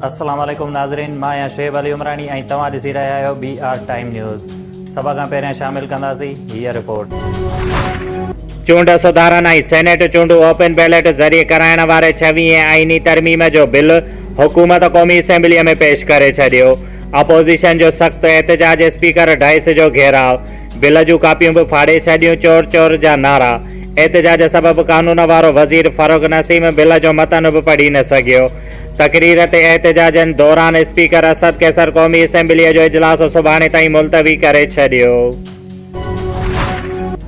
السلام عليڪم ناظرين مان آهيان شعيب علي عمراڻي ۽ توهان ڏسي رهيا آهيو بي آر ٽائيم نيوز سڀ کان پهريان شامل ڪنداسين هيء رپورٽ. چونڊ سڌارن ۽ سينيٽ چونڊون اوپن بيلٽ ذريعي ڪرائڻ واري ڇويهين آئيني ترميم جو بل حڪومت قومي اسيمبليء ۾ پيش ڪري ڇڏيو، اپوزيشن جو سخت احتجاج، اسپيڪر ڊائس جو گهيراء، بل جون ڪاپيون به ڦاڙي ڇڏيون، چور چور جا نعرا، احتجاج سبب قانون وارو وزير فرخ نسيم بل جو متن به پڙهي نه سگهيو. تقرير تي احتجاجن دوران اسپيڪر اسد قيصر قومي اسيمبليء جو اجلاس سڀاڻي تائين ملتوي ڪري ڇڏيو.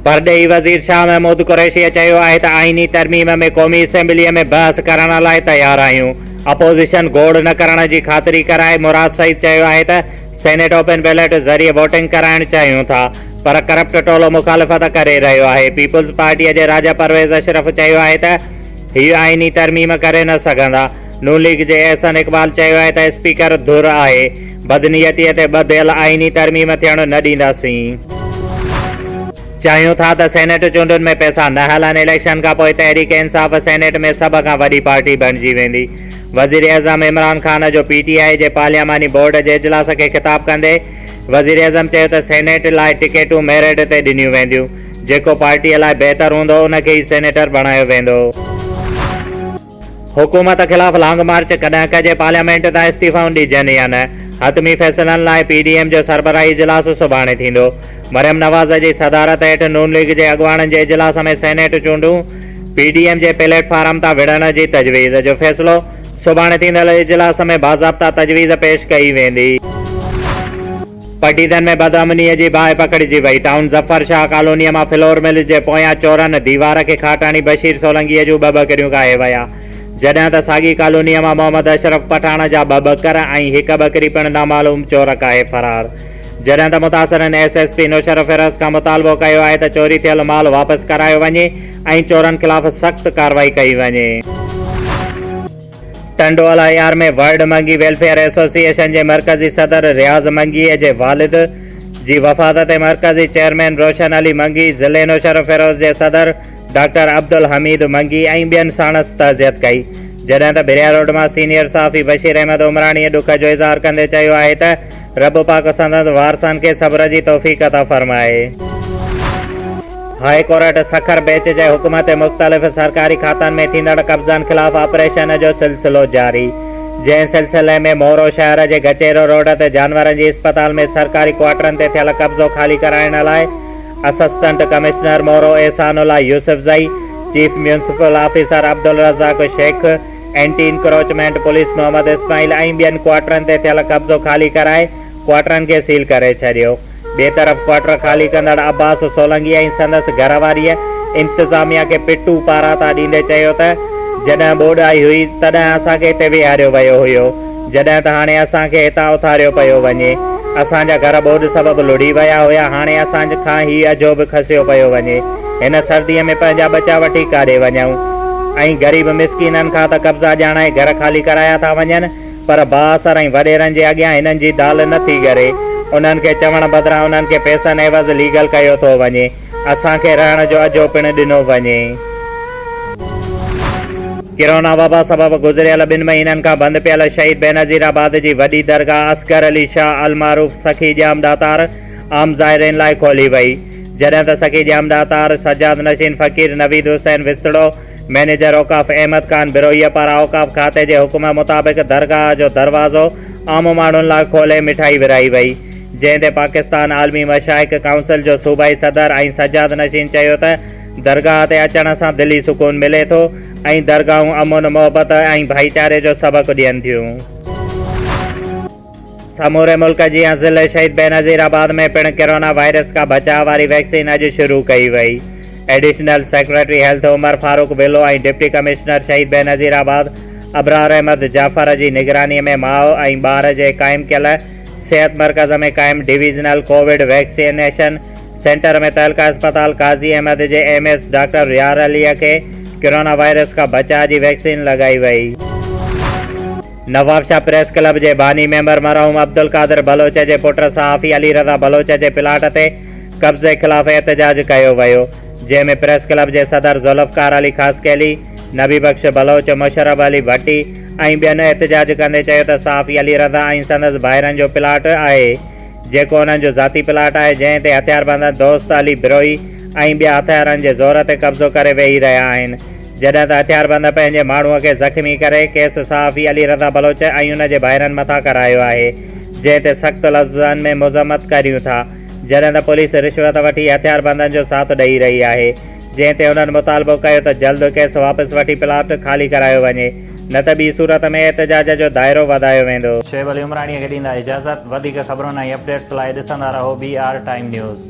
پرڏيهي وزير شاهه محمود قريشيء چيو آهي ته آئيني ترميم ۾ قومي اسيمبليء ۾ بحث ڪرڻ لاء تيار آهيون، اپوزيشن گوڙ نه ڪرڻ جي خاطري ڪرائي، مراد سعيد چيو آهي ته سينيٽ اوپن بيلٽ ذريعي ووٽنگ ڪرائڻ چاهيون ٿا پر ڪرپٽ ٽولو مخالفت ڪري رهيو آهي، پيپلز پارٽيء جي راجا پرويز اشرف چيو آهي ته هي آئيني ترميم ڪري نه سگهندا. نون ليگ جي احسن اقبال چيو آهي ته اسپيڪر ڌر آهي، بدنيتيء تي ٻڌيل آئيني ترميم ٿيڻ نه ڏينداسين. چاهيون ٿا ته سينيٽ چونڊن ۾ پئسا نه هلن، اليڪشن کانپوء تحريڪ انصاف سينيٽ ۾ سڀ کان وڏي پارٽي بڻجي ويندي. وزيراعظم عمران خان جو پي ٽي آء جي پارلياماني بورڊ جي اجلاس کي خطاب ڪندي وزيراعظم چيو ته سينيٽ لاء ٽڪيٽون ميرٽ تي ڏنيون وينديون، جيڪو پارٽيء لاء بهتر هوندو ان کي ئي سينيٽر بڻايو ويندو. حڪومت خلاف لانگ مارچ ڪڏهن ڪجي، پارليامينٽ تان استعيفائون ڏجن يا نه، حتمي فيصلن لاء پي ڊي ايم جو سربراهي اجلاس سڀاڻي ٿيندو. مريم نواز جي صدارت هيٺ نون ليگ جي اڳواڻن جي اجلاس ۾ سينيٽ چونڊون پي ڊي ايم جي پليٽ فارم تان وڙهڻ جي تجويز جو فيصلو سڀاڻي ٿيندڙ اجلاس ۾ باضابطا تجويز پيش ڪئي ويندي. پڊعيدن ۾ بدامنيء جي باهه پکڙجي وئي، ٽائون ظفر شاهه ڪالونيء مان فلور ملز جي پويان چورن ديوار کي کاٽ هڻي بشير سولنگيء جون ٻه ٻڪريون ڪاهي ويا، جڏهن ته ساڳي ڪالونيء مان محمد اشرف پٺاڻ جا ٻه ٻڪر ۽ هڪ ٻڪري پڻ نامعلوم چور ڪاهي فرار، جڏهن ته متاثرن ايس ايس پي نوشهروفيروز کان مطالبو ڪيو آهي ته چوري ٿيل مال واپس ڪرايو وڃي ۽ چورن خلاف سخت ڪارروائي ڪئي وڃي. Tando Allahyar ۾ world Mangi welfare association جي مرڪزي صدر رياض منگيء جي والد جي وفات تي مرڪزي چيئرمين روشن علي منگي، ضلعي نوشهروفيروز جي صدر ڊاڪٽر عبدالحميد منگي ۽ ٻين ساڻس تعزيت ڪئي. جڏهن ته ڀريا روڊ مان سينيئر صحافي بشير احمد عمراڻيء ڏک جو اظهار ڪندي چيو آهي ته رب پاڪ سندس وارثن کي صبر جي توفيق عطا فرمائي. هاء ڪورٽ سکر بينچ جي حڪم تي مختلف سرڪاري کاتن ۾ ٿيندڙ قبضن خلاف آپريشن جو سلسلو جاري، جنهن سلسلي ۾ مورو شهر جي گچيرو روڊ تي جانورن جي اسپتال ۾ سرڪاري ڪوارٽرن تي ٿيل قبضو خالي ڪرائڻ لاء assistant commissioner Moro Ehsan Ullah Yousafzai, chief municipal officer Abdulrazzaq Shaikh, anti encroachment police Muhammad Ismail ۽ ٻين ڪوارٽرن تي ٿيل قبضو خالي ڪرائي ڪوارٽرن کي سيل ڪري ڇڏيو. ٻئي طرف ڪوارٽر خالي ڪندڙ عباس سولنگي ۽ سندس گهر واريء انتظاميا کي پٽو پاراتا ڏيندي چيو ته جڏهن ٻوڏ آئي هئي تڏهن اسان کي هتي ويهاريو ويو هيو جڏهن ته هاڻي اسان کي هتان اٿاريو پيو وڃي اسان جا گهر ٻوڏ سبب لڙهي ويا هيا هاڻي اسان کان هي اجهو به کسيو پيو وڃي هن سرديء ۾ پنهنجا ٻچا وٺي ڪاڏي وڃون ۽ غريب مسڪينن کان ته قبضا ڄاڻائي گهر خالي ڪرايا ٿا وڃن پر بااثر ۽ وڏيرن جي اڳيان هنن جي دال نه ٿي ڳري. انهن کي چوڻ بدران انهن کي پئسن عيوض ليگل ڪيو ٿو وڃي. اسان کي رهڻ جو اجهو پڻ ڏنو وڃي. ڪرونا وبا سبب گذريل ٻن مهينن کان بند پيل شهيد بينظير آباد جي وڏي درگاهه اصغر علي شاهه المعروف سخي ڄام ڏاتار عام زائرين لاء کولي وئي. جڏهن ته سخي ڄام ڏاتار سجاد نشين فقير نويد حسين وسطڙو، مئنيجر اوقاف احمد خان بروهيء پاران اوقاف کاتي جي حڪم مطابق درگاهه جو دروازو عام ماڻهن لاء کولي مٺائي ورهائي وئي، جنهن تي پاڪستان عالمي مشائخ ڪائونسل جو صوبائي صدر ۽ سجاد نشين چيو ته درگاهه تي اچڻ سان دلي سڪون ملي ٿو ۽ درگاهون امن، محبت ۽ ڀائيچاري جو سبق ڏين ٿيون. سموري ملڪ جيان ضلعي شهيد بينظير آباد ۾ پڻ ڪرونا وائرس کان بچاء واري ويڪسين اڄ شروع ڪئي وئي. Additional secretary health Umar Farooq Belo ۽ deputy commissioner Shaheed Benazirabad Abrar Ahmed Jafar جي نگراني ۾ ماء ۽ ٻار جي قائم ڪيل صحت مرڪز ۾ قائم ڊويزنل ڪووڊ ويڪسينيشن سينٽر ۾ تعلقه اسپتال قاضي احمد جي ايم ايس ڊاڪٽر يار علي کي ڪرونا وائرس کان بچاء جي ويڪسين لڳائي وئي. نوابشاهه پريس ڪلب جي باني ميمبر مرحوم عبدالقادر بلوچ جي پٽ صحافي علي رضا بلوچ جي پلاٽ تي قبضي خلاف احتجاج ڪيو ويو، جنهن ۾ پريس ڪلب جي صدر ذوالفقار علي خاصخيلي، نبي بخش بلوچ، مشرف علي ڀٽي، ۽ ٻين احتجاج ڪندي چيو ته صحافي علي رضا ۽ سندس ڀائرن جو پلاٽ آهي جيڪو انهن جو ذاتي پلاٽ آهي جنهن تي هٿياربند دوست علي بروهي ۽ ٻيا هٿيارن جي زور تي قبضو ڪري ويهي رهيا آهن جڏهن ته هٿياربند پنهنجي ماڻهو کي زخمي ڪري ڪيس صحافي علي رضا بلوچ ۽ ان جي ڀائرن مٿان ڪرايو آهي جنهن تي سخت لفظن ۾ مذمت ڪريون ٿا جڏهن ته پوليس رشوت وٺي هٿياربندن جو ساٿ ڏئي رهي آهي جنهن تي هنن مطالبو ڪيو ته جلد ڪيس واپس وٺي پلاٽ خالي ڪرايو وڃي نه ته ٻي صورت ۾ احتجاج جو دائرو وڌايو ويندو. شعيب علي عمراڻيء کي ڏيندا اجازت، وڌيڪ خبرن ۽ اپڊيٽس لاء ڏسندا رهو بي آر ٽائيم نيوز.